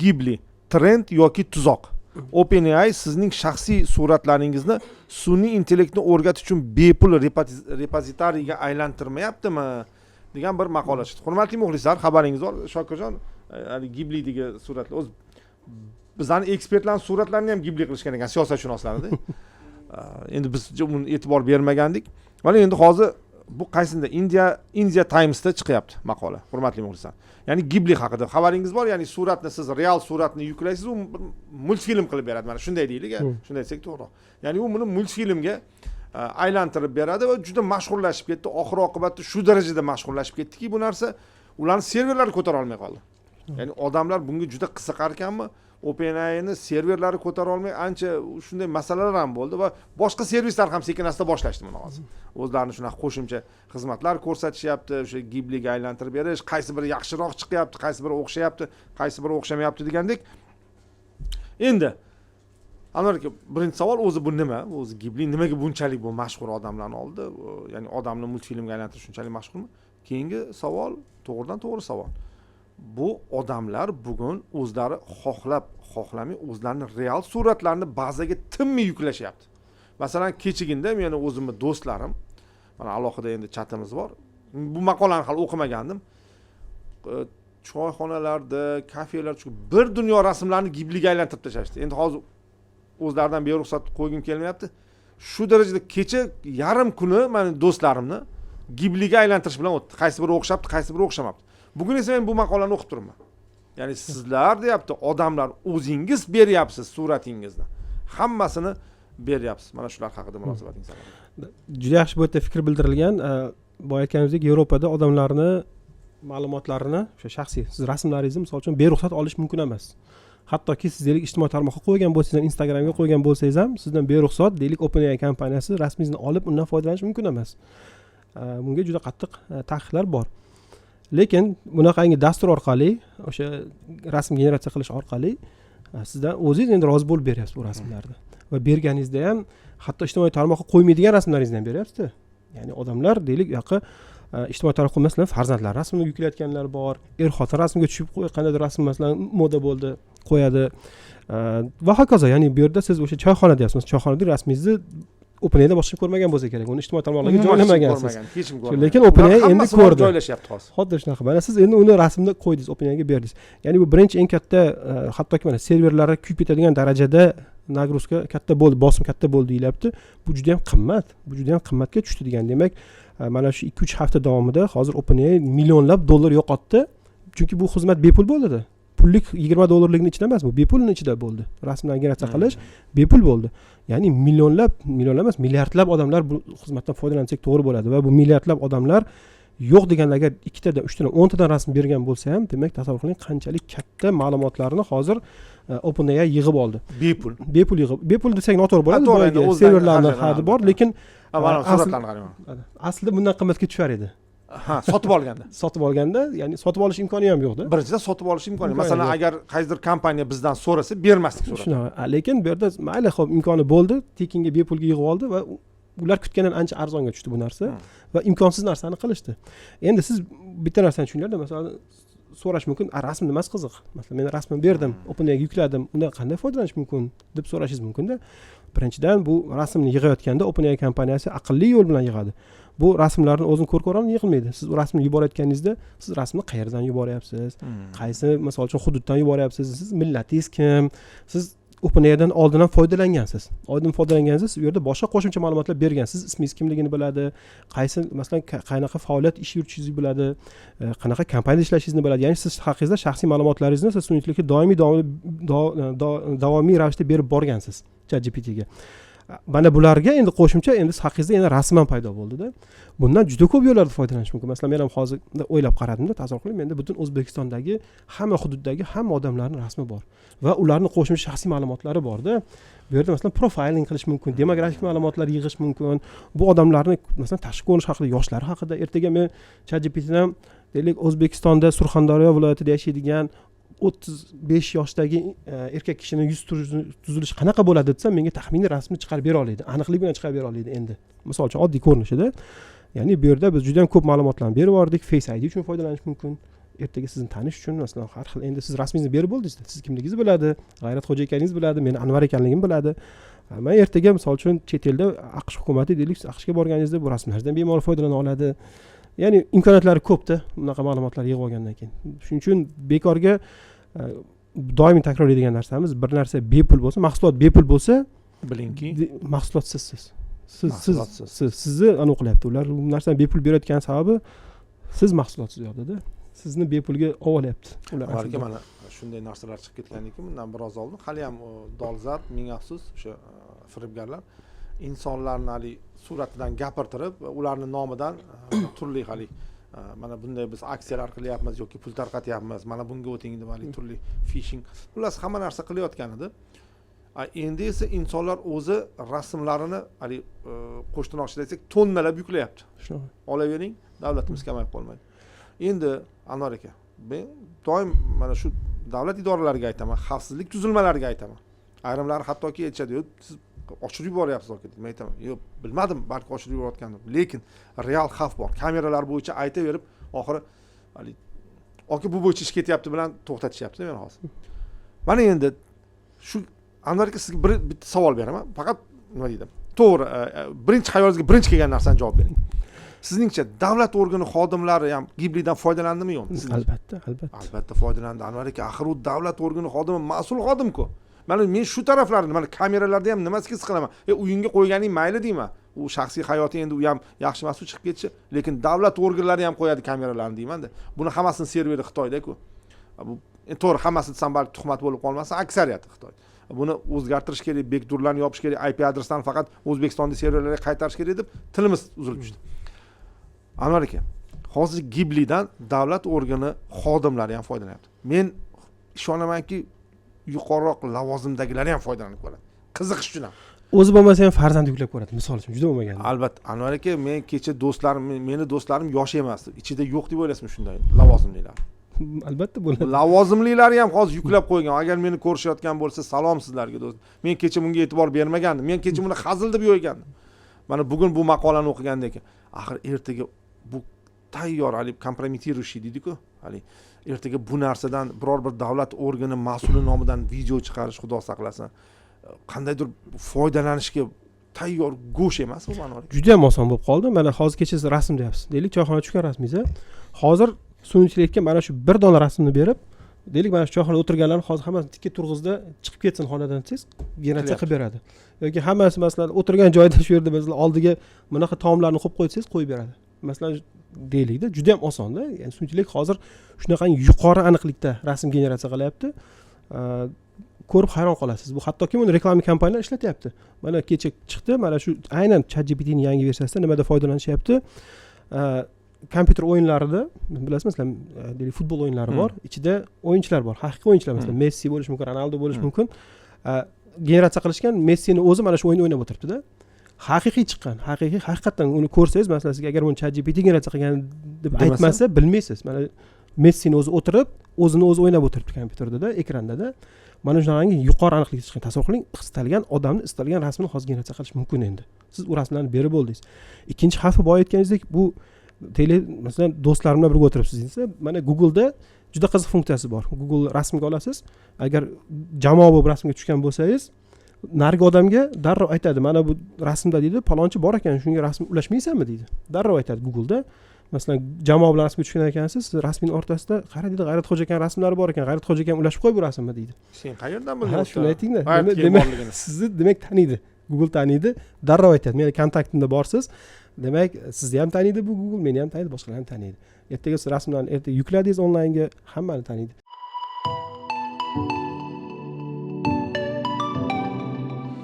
Gibli: trend yoki tuzoq? OpenAI sizning shaxsiy suratlaringizni sun'iy intellektni o'rgatish uchun bepul repozitoriyga aylantirmayaptimi, degan bir maqola chiqdi. Hurmatli muxlislar, xabaringiz bor, Shokirjon, haligi Giblidagi suratlar, o'zi bizani ekspertlarni suratlarini ham Gibli qilishgan ekan, siyosatshunoslarni. Endi biz buni e'tibor bermagandik. Mana endi hozir bu qaysinda, India Timesda chiqyapti maqola, hurmatli muxlislar. Ya'ni Gibli haqida xabaringiz bor, ya'ni suratni, siz real suratni yuklaysiz, u bir multfilm qilib beradi, mana shunday deylik, a? Shunday desak to'g'riroq. Ya'ni u buni multfilmga aylantirib beradi va juda mashhurlashib ketdi. Oxir oqibatda shu darajada mashhurlashib ketdiki bu narsa, ularni serverlari ko'tara olmay qoldi. Ya'ni odamlar bunga juda qiziqar ekanmi, OpenAIni serverlari ko'tara olmay, ancha shunday masalalar ham bo'ldi va boshqa servislar ham sekin asta boshlashdi buni. Hozir o'zlarini shunaqa qo'shimcha xizmatlar ko'rsatishyapti, o'sha Gibliga aylantirib berish, qaysi biri yaxshiroq chiqyapti, qaysi biri o'xshayapti, qaysi biri o'xshamayapti degandek. Endi, Anvar aka, birinchi savol: o'zi bu nima o'zi Gibli? Nimaga bunchalik bu mashhur odamlarni oldida? Ya'ni odamni multfilmga aylantirish shunchalik mashhurmi? Keyingi savol, to'g'ridan to'g'ri savol: bu odamlar bugun o'zlari xohlab xohlamay o'zlarini real suratlarini bazaga tinmay yuklashyapti. Masalan, kechaginda meni o'zimni do'stlarim, mana alohida endi chatimiz bor, bu maqolani hali o'qimagandim, choyxonalarda, kafelar, bir dunyo rasmlarni Gibliga aylantirib tashlashdi. Endi hozir o'zlaridan beruxsat qo'ygim kelmayapti. Shu darajada kecha yarim kuni mani do'stlarimni Gibliga aylantirish bilan o'tdi, qaysi biri o'xshabdi, qaysi biri o'xshamabdi. Bugun esa men bu maqolani o'qib turibman. Ya'ni sizlar, deyapti, odamlar o'zingiz beryapsiz suratingizni, hammasini beryapsiz. Mana shular haqida munosabatingiz? Juda yaxshi bu yerda fikr bildirilgan. Boya aytganimizdek, Yevropada odamlarni ma'lumotlarini, o'sha shaxsiy siz rasmlaringizni, misol uchun, beruxsat olish mumkin emas. Hattoki siz, deylik, ijtimoiy tarmoqqa qo'ygan bo'lsangiz ham, Instagramga qo'ygan bo'lsangiz ham, sizdan beruxsat, deylik, OpenAI kompaniyasi rasmingizni olib, undan foydalanish mumkin emas. Bunga juda qattiq taqiqlar bor. Lekin bunaqangi dastur orqali, o'sha rasm generatsiya qilish orqali sizdan o'zingiz endi rozi bo'lib beryapsiz bu rasmlarni va berganingizda ham hatto ijtimoiy tarmoqqa qo'ymaydigan rasmlaringizni ham beryapsizda. Ya'ni odamlar, deylik, u yoqqa ijtimoiy tarmoqqa, masalan, farzandlar rasmini yuklayotganlar bor, er xotin rasmga tushib, qandaydir rasm, masalan, moda bo'ldi, qo'yadi va hokazo. Ya'ni bu yerda siz o'sha choyxona deyapsiz, choyxonada rasmingizni OpenAIdan boshqa ko'rmagan bo'lsa kerak, uni ijtimoiy tarmoqlarga joylamagansiz. Hech kim ko'rmagan. Lekin OpenAI Ular endi hammasi borib ko'rdi. Joylashyapti hozir. Xuddi shunaqa. Mana siz endi uni rasmni qo'ydingiz, OpenAIga berdingiz. Ya'ni bu birinchi eng katta, hattoki mana serverlari kuyib ketadigan darajada нагрузка katta bo'ldi, bosim katta bo'ldi deyilyapti. Bu juda yam qimmat, bu juda yam qimmatga tushdi degan. Demak, mana shu 2-3 hafta davomida hozir OpenAI millionlab dollar yo'qotdi, chunki bu xizmat bepul bo'ldida. Pullik 20 dollarlikni ichida emas, bu bepulni ichida bo'ldi. Rasmlarni generatsiya qilish bepul bo'ldi. Ya'ni millionlab, millionlab emas, milliardlab odamlar bu xizmatdan foydalansak to'g'ri bo'ladi va bu milliardlab odamlar yo'q deganda agar ikkitadan, uchtadan, 10 tadan rasm bergan bo'lsa ham, demak, tasavvur qiling, qanchalik katta ma'lumotlarni hozir OpenAI yig'ib oldi. Bepul. Bepul yig'ib, bepul desak noto'g'ri bo'ladi. To'g'ri, boyagi endi o'zidan serverlarni xarajat, hadi bor, albatta. lekin Ha, mana suratlarni qarang. Aslida bundan qimmatga tushar edi. Ha, sotib olganda. Sotib olganda, ya'ni sotib olish imkoni ham yo'qda. Birinchidan, sotib olish imkoni. Imkoni Masalan, yo'q. agar qaysidir kompaniya bizdan so'rasa, bermasdik surat. Shunaqa. Lekin bu yerda mayli, ho'p, imkoni bo'ldi, tekinga, bepulga yig'ib oldi va ular kutgandan ancha arzonga tushdi bu narsa va imkonsiz narsani qilishdi. Endi siz bitta narsani tushuninglarda, masalan, so'rash mumkin: "A, rasm nimasi qiziq? Masalan, men rasmni berdim, OpenAIga yukladim, undan qanday foydalanish mumkin?" deb so'rashingiz mumkinda. Birinchidan, bu rasmni yig'ayotganda OpenAI kompaniyasi aqlli yo'l bilan yig'adi. Bu rasmlarni o'zini ko'r ko'rona yig'ilmaydi. Siz u rasmni yuborayotganingizda, siz rasmni qayerdan yuboryapsiz, qaysi, misol uchun, hududdan yuboryapsiz, siz millatingiz kim, siz OpenAIdan oldin ham foydalangansiz, oldin foydalangansiz, u yerda boshqa qo'shimcha ma'lumotlar bergan, siz ismingiz kimligini biladi, qaysi, masalan, qanaqa faoliyat ish yuritishingizni biladi, qanaqa kompaniyada ishlashingizni biladi. Ya'ni siz haqingizda shaxsiy ma'lumotlaringizni siz sun'iy intellektga doimiy davomiy ravishda berib borgansiz ChatGPTga. Mana bularga endi qo'shimcha, endi siz haqingizda yana rasm ham paydo bo'ldida. Bundan juda ko'p yo'llarda foydalanish mumkin. Masalan, men ham hozir o'ylab qaradimda, tasavvur qiling, menda butun O'zbekistondagi hamma hududdagi hamma odamlarni rasmi bor va ularni qo'shimcha shaxsiy ma'lumotlari borda. Bu yerda, masalan, profiling qilish mumkin, demografik ma'lumotlar yig'ish mumkin, bu odamlarni, masalan, tashqi ko'rinish haqida, yoshlari haqida. Ertaga men ChatGPTdan, deylik, O'zbekistonda Surxondaryo viloyatida yashaydigan 35 yoshdagi erkak kishini yuz tuzilishi qanaqa bo'ladi desam, menga taxminiy rasmni chiqarib bera oladi, aniqlik bilan chiqarib bera oladi. Endi, misol uchun, oddiy ko'rinishida. Ya'ni bu yerda biz juda yam ko'p ma'lumotlarni berib yubordik. Face ID uchun foydalanish mumkin. Ertaga sizni tanish uchun, masalan, har xil, endi siz rasmingizni berib bo'ldingiz, siz kimligingizni biladi, G'ayrat Xo'ja ekaningizni biladi, meni Anvar ekanligimni biladi. Man ertaga, misol uchun, chet elda AQSh hukumati, deylik, siz AQShga borganingizda bu rasmlardan bemalol foydalana oladi. Ya'ni imkoniyatlari ko'pda bunaqa ma'lumotlar yig'ib olgandan keyin. Shuning uchun bekorga doimiy takrorlaydigan narsamiz: bir narsa bepul bo'lsa, mahsulot bepul bo'lsa, bilingki, mahsulot sizsiz, siz Mahsulotsiz. Siz, sizni anavi qilyapti ular. U narsani bepul berayotgan sababi siz mahsulotsiz u yoqdada, sizni bepulga olib olyapti ular Anvar aka, aslida. Mana shunday narsalar chiqib ketgandan keyin, bundan biroz oldin haliyam dolzarb, ming afsus, o'sha firibgarlar insonlarni haligi suratidan gapirtirib, ularni nomidan turli haligi mana bunday biz aksiyalar qilyapmiz yoki pul tarqatyapmiz, mana bunga o'ting deb, haligi turli fishing, xullas, hamma narsa qilayotgan edi. Endi esa insonlar o'zi rasmlarini haligi qo'shtirnoqchada aytsak, tonnalab yuklayapti. Shunaqa. Olavering, davlatimiz kamayib qolmaydi. Endi, Anvar aka, men doim mana shu davlat idoralariga aytaman, xavfsizlik tuzilmalariga aytaman. Ayrimlari hattoki aytishadi: "Yo'q, siz oshirib yuboryapsiz, aka", deb. Men aytaman: "Yo'q, bilmadim, balki oshirib yuborayotgandim, lekin real xavf bor". Kameralar bo'yicha aytaverib, oxiri haligi "aka, bu bo'yicha ish ketyapti" bilan to'xtatishyapti meni hozir. Mana endi shu, Anvar aka, sizga bitta savol beraman. Faqat, nima deydi, to'g'ri, birinchi xayolingizga birinchi kelgan narsani javob bering. Sizningcha, davlat organi xodimlari ham Giblidan foydalandimi, yo'qmi? Sizningcha? Albatta, albatta. Albatta foydalandi, Anvar aka. Axir u davlat organi xodimi, mas'ul xodimku. Mana men shu taraflarini, mana kameralarda ham nimasiga siqilaman? Uyingga qo'yganing mayli deyman, u shaxsiy hayoti, endi u ham yaxshi emas u chiqib ketishi, lekin davlat organlari ham qo'yadi kameralarni deymanda. Buni hammasini serveri Xitoyda-ku. Bu to'g'ri, hammasi desam balki tuhmat bo'lib qolmasin, aksariyati Xitoy. Buni o'zgartirish kerak, backdoor larni yopish kerak, IP adresdan faqat O'zbekistonda serverlarga qaytarish kerak deb tilimiz uzilib tushdi. Anvar aka, hozir Giblidan davlat organi xodimlari ham foydalanyapti. Men ishonamanki, yuqoriroq lavozimdagilari ham foydalanib ko'radi, qiziqish uchun ham. O'zi bo'lmasa ham farzand yuklab ko'radi, misol uchun, juda bo'lmaganda. Albatta, Anvar aka. Men kecha do'stlarim, meni do'stlarim yosh emas, ichida yo'q deb o'ylaysizmi shunday lavozimlilar? Albatta bo'ladi. Lavozimlilari ham hozir yuklab qo'ygan. Agar meni ko'rishayotgan bo'lsa, salom sizlarga, do'st. Men kecha bunga e'tibor bermagandim, men kecha buni hazil deb yo'ygandim. Mana bugun bu maqolani o'qigandan keyin, axir ertaga bu tayyor haligi компрометирующий deydiku, haligi ertaga bu narsadan biror bir davlat organi mas'uli nomidan video chiqarish, xudo saqlasin, qandaydir foydalanishga tayyor go'sht emas bu, Anvar aka? Juda ham oson bo'lib qoldi. Mana hozir kecha siz rasm deyapsiz, deylik, choyxonada tushgan rasmingiz. A, hozir sun'iy intellektga mana shu bir dona rasmni berib, deylik, mana shu choyxonada o'tirganlarni hozir hammasini tikka turg'izda, chiqib ketsin xonadan desangiz, generatsiya qilib beradi. Yoki hammasi, masalan, o'tirgan joyida shu yerda, masalan, oldiga bunaqa taomlarni qo'yib qo'ysangiz, qo'yib beradi, masalan, deylikda. Juda ham osonda. Ya'ni sun'iy intellekt hozir shunaqangi yuqori aniqlikda rasm generatsiya qilyapti, ko'rib hayron qolasiz. Bu hattoki buni reklama kompaniyalar ishlatyapti. Mana kecha chiqdi, mana shu aynan Chat GPTni yangi versiyasida nimada foydalanishyapti? Kompyuter o'yinlarida, bilasizmi, masalan, deylik, futbol o'yinlari bor, ichida o'yinchilar bor, haqiqiy o'yinchilar, masalan, Messi bo'lishi mumkin, Ronaldo bo'lishi mumkin. Generatsiya qilishgan, Messini o'zi mana shu o'yinni o'ynab o'tiribdida, haqiqiy chiqqan, haqiqiy, haqiqatdan uni ko'rsangiz, masalan, sizga agar buni Chat GPT generatsiya qilgan deb demasa? aytmasa, bilmaysiz. Mana Messini o'zi o'tirib, o'zini o'zi o'ynab o'tiribdi kompyuterdada, ekrandada. Mana shunaqangi yuqori aniqlikda chiqqan. Tasavvur qiling, istalgan odamni istalgan rasmini hozir generatsiya qilish mumkin. Endi siz u rasmlarni berib bo'ldingiz. Ikkinchi xavfi, boya aytganingizdek, bu tele, masalan, do'stlarim bilan birga o'tiribsiz desa, mana Google'da juda qiziq funksiyasi bor. Google rasmga olasiz, agar jamoa bo'lib rasmga tushgan bo'lsangiz, narigi odamga darrov aytadi: "Mana bu rasmda, — deydi, — palonchi bor ekan, shunga rasm ulashmaysanmi?" deydi. Darrov aytadi Google'da. Masalan, jamoa bilan rasmga tushgan ekansiz, siz rasmning o'rtasida: "Qara, — deydi, — G'ayrat Xo'ja akani rasmlari bor ekan, G'ayrat Xo'ja akam, ulashib qo'y bu rasmni", deydi. Sen qayerdan Ha, bilding? Shuni aytingda. G'ayrat Demak, borligini. sizni, demak, taniydi Google, taniydi, darrov aytadi: "Meni kontaktimda borsiz, demak, sizni ham taniydi bu Google, meni ham taniydi, boshqalarni ham taniydi". Ertaga siz rasmlarni ertaga yukladingiz onlaynga, hammani taniydi.